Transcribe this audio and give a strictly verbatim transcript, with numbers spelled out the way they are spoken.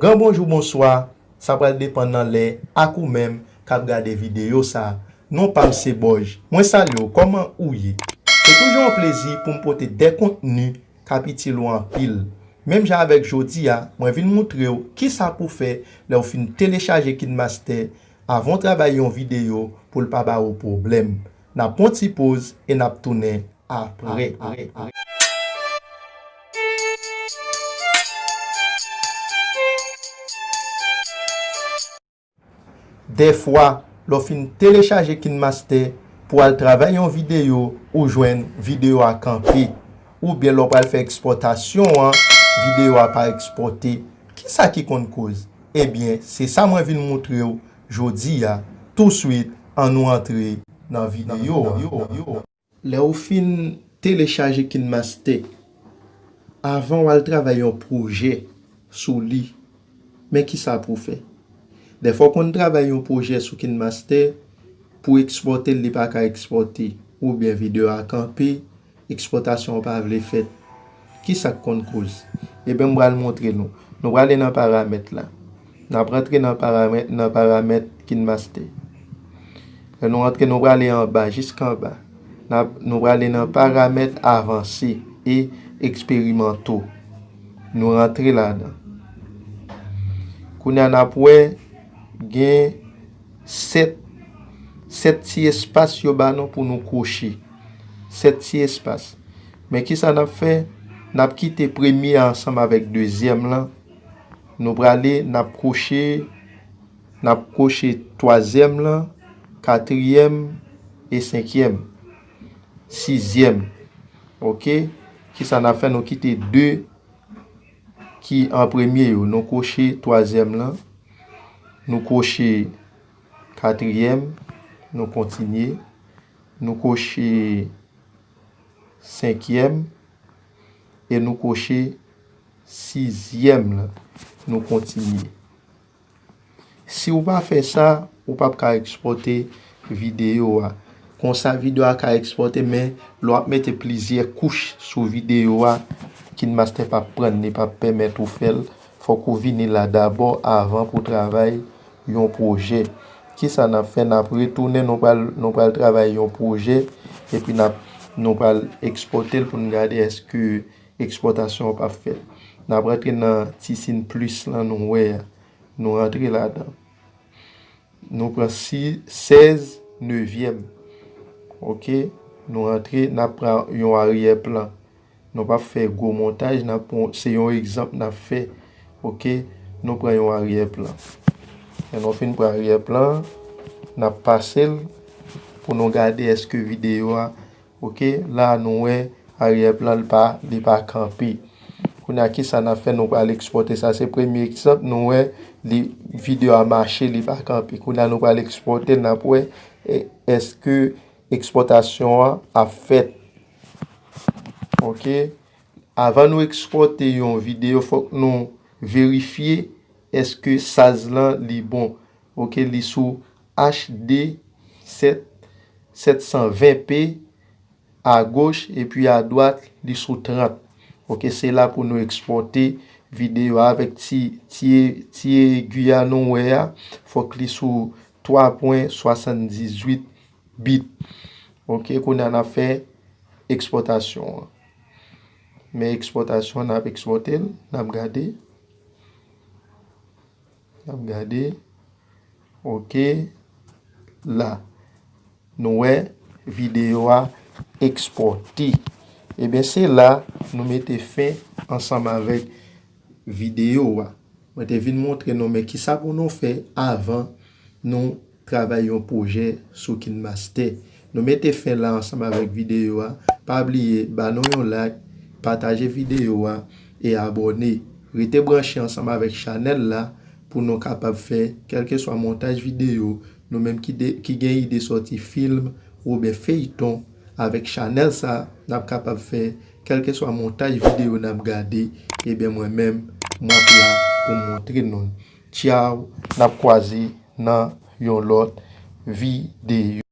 Gran bonjou, bonswa, sa pral depann nan lè ak ou menm k ap gade videyo sa. Non pa m se Bòj. Mwen salye w, kòman ou ye? Se toujou yon plezi pou m pote de kontni k ap itil ou anpil. Menm jan avèk jodi a, mwen vin moutre w kisa pou fè lè w fin telechaje KineMaster avan w travay yon videyo pou l pa ba ou pwoblèm. N ap pran ti poz e n ap tounen apre. Dèfwa, lè w fin telechaje KineMaster pou w al travay yon videyo, ou jwenn videyo a kanpe. Oubyen lè w pral fè ekspòtasyon an, videyo a pa ekspòte. Kisa ki konn koz? Ebyen, se sa mwen vin moutre w jodi a. Touswit, ann nou antre nan videyo a. Lè w fin telechaje KineMaster, avan w al travay yon pwojè sou li, men kisa pou w fè? Dèfwa w konn travay yon pwojè sou KineMaster, pou ekspòte l, li pa ka ekspòte, oubyen videyo a kanpe, ekspòtasyon an pa vle fèt. Kisa k konn koz? Ebyen, m pral montre nou. Nou prale nan paramèt la. N ap rantre nan paramèt, nan paramèt KineMaster. Lè nou rantre, nou prale anba, jiska anba. N ap, nou prale nan paramèt avanse e eksperimanto. Nou rantre ladan. Kounye a n ap wè gen sèt, sèt ti espas yo ba nou pou nou kwoche. Sèt ti espas. Men kisa n ap fè? N ap kite premye a ansanm avèk dezyèm lan. Nou prale, n ap kwoche, n ap kwoche twazyèm lan, katriyèm e senkyèm. Sizyèm. Oke? Kisa n ap fè? Nou kite de ki an premye yo. Nou kwoche twazyèm lan. Nou kwoche katriyèm. Nou kontinye. Nou kwoche senkyèm. E nou kwoche sizyèm lan. Nou kontinye. Si w pa fè sa, ou p ap ka ekspòte videyo a. Konsa, videyo a ka ekspòte, men lè w ap mete plizyè kouch sou videyo a, KineMaster p ap pran l, li p ap pèmèt ou fè l. Fòk ou vini la dabò avan pou w travay yon pwojè. Kisa n ap fè? N ap retounen, nou pral, nou pral travay yon pwojè, epi n ap, nou pral ekspòte l pou n gade èske ekspòtasyon an p ap fèt. N ap rantre nan ti siy plis lan nou wè a. Nou rantre ladan. Nou pran si, sèz nevyèm. Oke? Nou rantre, n ap pran yon aryè plan. Nou p ap fè gwo montaj, n ap pran, se yon egzanp n ap fè. Oke? Nou pran yon aryè plan. Lè nou fin pran aryè plan, n ap pase l pou nou gade èske videyo a Oke, la nou wè aryè plan li pa, li pa kanpe. Kounye a, kisa n ap fè? Nou pral ekspòte sa. Se premye egzanp, nou wè li, videyo a mache, li pa kanpe. Kounye a, nou pral ekspòte, n ap wè, e, èske ekspòtasyon an ap fèt. Oke. Avan nou ekspòte yon videyo, fòk nou verifye èske size lan li bon. Oke, li sou H D sèt, sèt san ven P agoch, epi adwat, li sou trant. Oke, se la pou nou ekspòte videyo a avèk ti, ti, ti egi a nou wè a. Fòk li sou twa pwen swasanndizuit bit. Oke, kounye a n ap fè ekspòtasyon an. Men ekspòtasyon an, n ap ekspòte l, n ap gade. N ap gade. Oke. La. Nou wè videyo a ekspòte. Ebyen, se la nou mete fen ansanm avèk videyo a. Mwen te vin montre nou, men kisa pou nou fè avan nou travay yon pwojè sou KineMaster. Nou mete fen la ansanm avèk videyo a. Pa bliye, ba nou yon like, pataje videyo a e abòne. Rete branche ansanm avèk chanèl la pou nou kapab fè kèlkeswa montaj videyo, nou menm ki de, ki gen ide sòti fim oubyen feyton, avèk chanèl sa, n ap kapab fè kèlkeswa montaj videyo n ap gade, ebyen mwen menm, m ap la pou montre nou l. Tchaw, n ap kwaze nan yon lòt videyo.